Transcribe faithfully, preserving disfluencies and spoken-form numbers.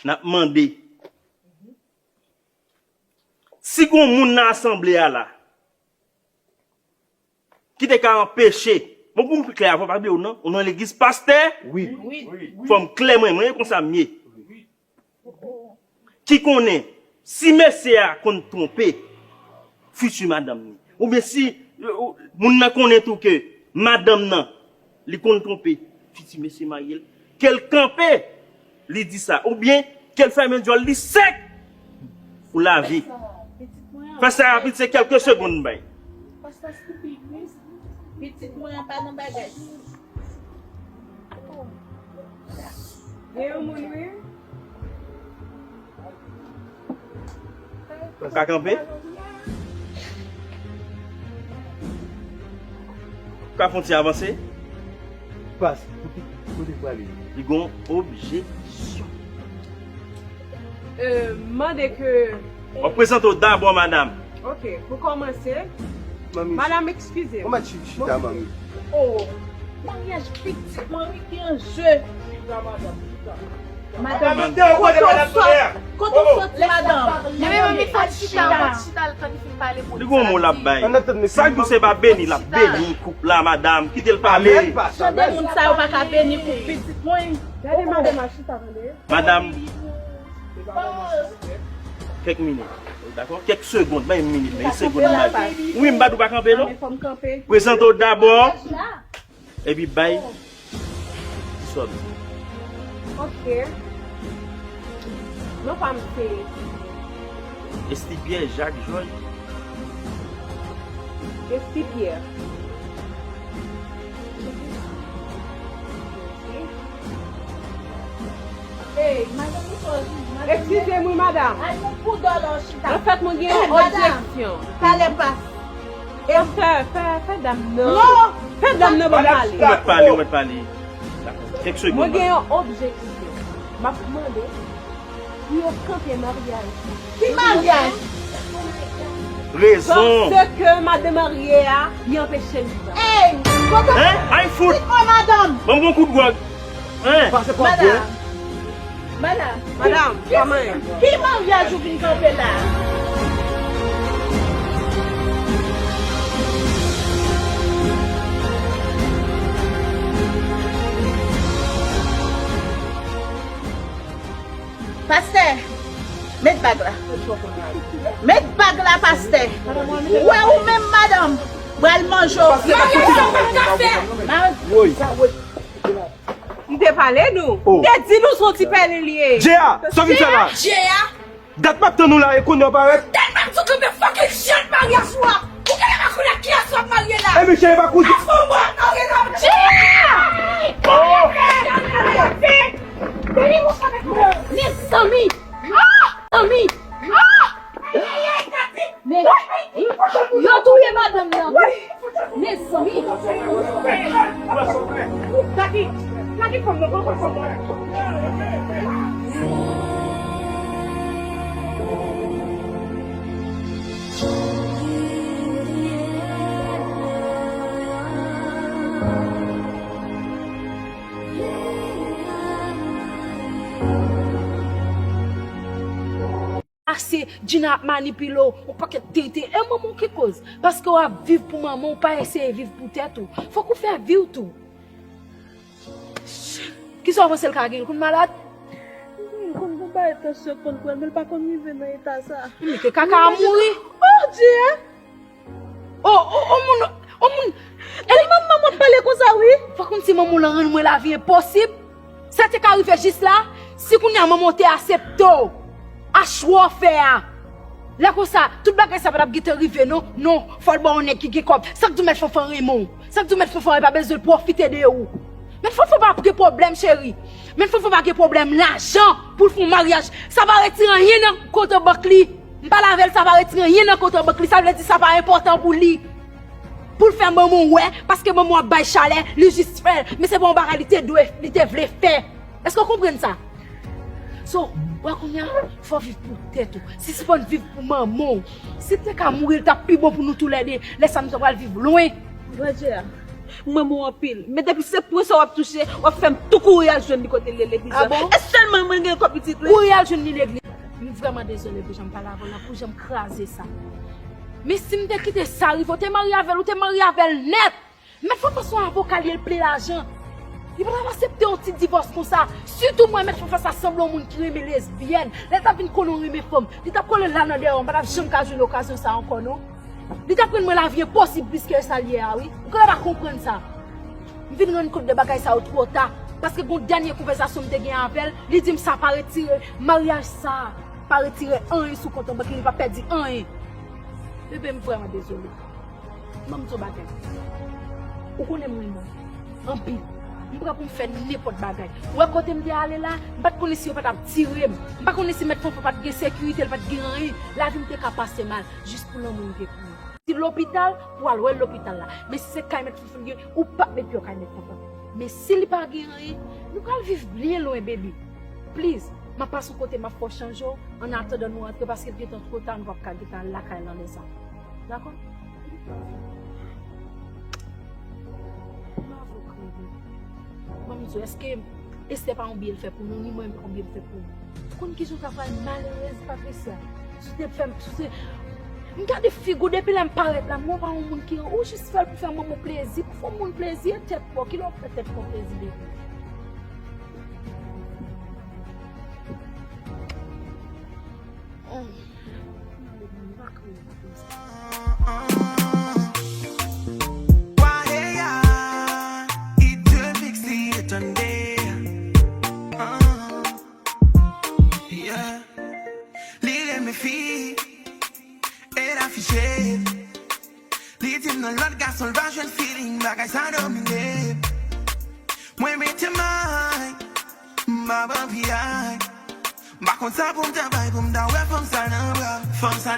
N ap mande, si gon moun nan asanble a la ki te ka anpeche, bon, pou m pi klè avè w, pa bliye w non, ou nan legliz pastè, wi. Fò m klè mwen, mwen e konsa m ye. Ki konnen si mesye a konn twonpe fiti madanm li, oubyen si, euh, moun nan konnen tou ke madanm nan li konn twonpe fiti mesye marye l, ke l kanpe, li di sa, oubyen ke l fèmen djòl li sèk pou lavi. Fè sa rapid, se kèlke segonn m bay. Pastè stupid, wi. Pitit mwen an pa nan bagay. Gen yon moun, wi. Ou ka kanpe? Ou ka fè yon ti avanse? Pas, kote, kote pou ale? Li gon objeksyon. Euh, mande ke W ap prezante w dabò, madam. Ok, pou kòmanse, manmi, madam, eskize m. Ou mèt chi-, chita, manmi. Oh, maryaj pitit mwen, wi, ki an je. Chita, madam, chita. Madam, kote w sot-, kote w soti, madam? Men, men, manmi, fò l chita, fò l chita, l tann li fin pale pou li. Li gon mo l ap bay. Sa k di w se pa beni, l ap beni koup la, madam. Kite l pale. Tande moun sa yo pa ka beni koup pitit mwen. Gade madam ap chita, tande. Madam, kèk minit, dakò? Kèk segonn, pa yon minit, men yon segonn m bay. Wi, m pa di w pa kanpe, non? Prezante w dabò, epi bay istwa w. Ok. Non pa m se Esty Pierre Jacques Georges. Esty Pierre. Hey, madan, ou sòzi, madan. Eskize m, wi, madan. Ay, nou pou dòlè w chita. Anfèt, mwen gen yon objeksyon. Talè pas. Fè, fè, fè dam nan. Non. Fè dam nan ban m pale. Ou mèt pale, ou mèt pale. Dakò. Kèk segonn. Mwen gen yon objeksyon. M ap mande pou yo kanpe maryaj la. Ki maryaj? Rezon. Paske madan marye a, li anpeche l viv. Ey, kote pitit mwen, madanm? Ban m yon kout gwòg. Hein? Pase pa byen. Madanm. Madanm. Madanm, kòman? Ki maryaj ou vin kanpe la? Pastè, met bag la. Met bag la, pastè. Ou wè ou menm, madanm, pral manje w. Maryaj sa w pa ka fè. Woy. M te pale nou. Oh. M te di nou se yon ti pèlen li ye. Jay, sa w vin fè la? Jay. Dat m ap tann ou la, e kounye a w parèt. Dat m ap di w kanpe fucking shit maryaj ou a. Ou genlè pa konnen kiyès w ap marye la. E mesye, e pa kouzin. Afon mwen ap marye la. Jay! Oh! Mezanmi! Ah! Mezanmi! Ah! Men, yo touye madanm nan. Mezanmi. Gade, gade fanm nan, gade fanm nan. Ase, Gina ap manipile w, yon pakèt tenten. E manman w ki koz? Paske w ap viv pou manman w, pa eseye viv pou tèt ou. Fòk ou fè vi w tou. Kisa w panse l ka gen? L konn malad? Wi, l konn gon bagay tansyon, l konn pran, men l pa konn rive nan eta sa. Li mete kaka a mouri. Oh, Dye! O, o, o moun, o moun. E manman w ap pale konsa, wi. Fò konn si manman w lan rann mwen lavi enposib. Sa te ka rive jis la, si kounye a manman w te asepte w. A chwa w fè a. Lè konsa, tout bagay sa pa t ap gentan rive, non. Non, fò l ba w yon nèg ki gen kòb. Sa k di w Mèt Fanfan renmen w? Sa k di w Mèt Fanfan pa bezwen l pwofite de ou? Mèt Fanfan pa ap gen pwoblèm, cheri. Mèt Fanfan pa gen pwoblèm lajan pou l fè yon maryaj. Sa pa retire anyen nan kont an bank li. M pale avè l, sa pa retire anyen nan kont an bank li. Sa vle di sa pa enpòtan pou li. Pou l fè manman w wè, paske manman w ap bay chalè, li jis fè l. Men se pa yon bagay li te dwe, li te vle fè. Èske w konprann sa? So, wè kounye a, fò w viv pou tèt ou. Sispann viv pou manman w. Si l te ka mouri, l t ap pi bon pou nou toulède. Lè sa nou ta pral viv lwen. Wè, Jay, M renmen w anpil. Men depi se pwen sa w ap touche, w ap fè m tou kouri al jwenn li kote l ye legliz la. Ah bon? E sèlman mwen gen kòb pitit wi. Kouri al jwenn li legliz. M vrèman dezole pou jan m pale avè w la, pou jan m kraze sa. Men si m te kite sa rive, w te marye avè l, ou te marye avè l nèt. Mèt Fanfan se yon avoka, li, l plen lajan. Li pa t ap aksepte yon ti divòs konsa. Sitou mwen, Mèt Fanfan sa sanble yon moun ki renmen lesbyèn. Lè l t ap vin konnen w renmen fanm, li t ap kole la nan dèyè w, m pa t ap janm ka jwenn okazyon sa ankò non. Li t ap rann mwen lavi enposib plis ke sa l ye a wi. Ou genlè pa konprann sa. M vin rann kont de bagay sa yo twò ta. Paske gon dènye konvèsasyon m te gen avè l, li di m sa pa retire, maryaj sa pa retire anyen sou kont an bank li, li pa pèdi anyen. Bebe, m vrèman dezole. Ban m di w bagay. Ou konnen m renmen w anpil. M prè pou m fè nenpòt bagay. Ou wè kote m te ale la, m pa t konnen si yo pa t ap tire m. M pa konnen si Mèt Fanfan pa t gen sekirite, l pa t gen anyen. Lavi m te ka pase mal, jis pou lanmou m gen pou li. Si lopital, pou al wè l lopital la. Men si se kay Mèt Fanfan l gen, ou p ap met pye w kay Mèt Fanfan. Men si li pa gen anyen, nou pral viv byen lwen, baby. Please, m ap pase yon kote, m ap fè w chanje w, an atandan nou rantre, paske l gentan twò ta, nou p ap ka gentan al lakay lan lè sa. Dakò? Bravo, Krebe. Ban m di w, èske Esther pa yon byen l fè pou nou, ni mwen menm pa yon byen m fè pou ou? Konn kijan w ta pral malerèz, Patricia? Si w te fè m, si w te, m gade figi w depi lè m parèt la, m wè w pa yon moun ki, ou jis fè l pou fè manman w plezi, pou fè yon moun plezi, e tèt pa w, kilè w fè tèt pa w plezi depi? Li renmen fi, e l afiche. Li di m nan lòt gason l pa jwenn feeling, bagay sa domine. Mwen mete may, m pa ban piyay. M pa konn sa pou m ta bay, pou m ta wè fanm sa nan bra. Fanm sa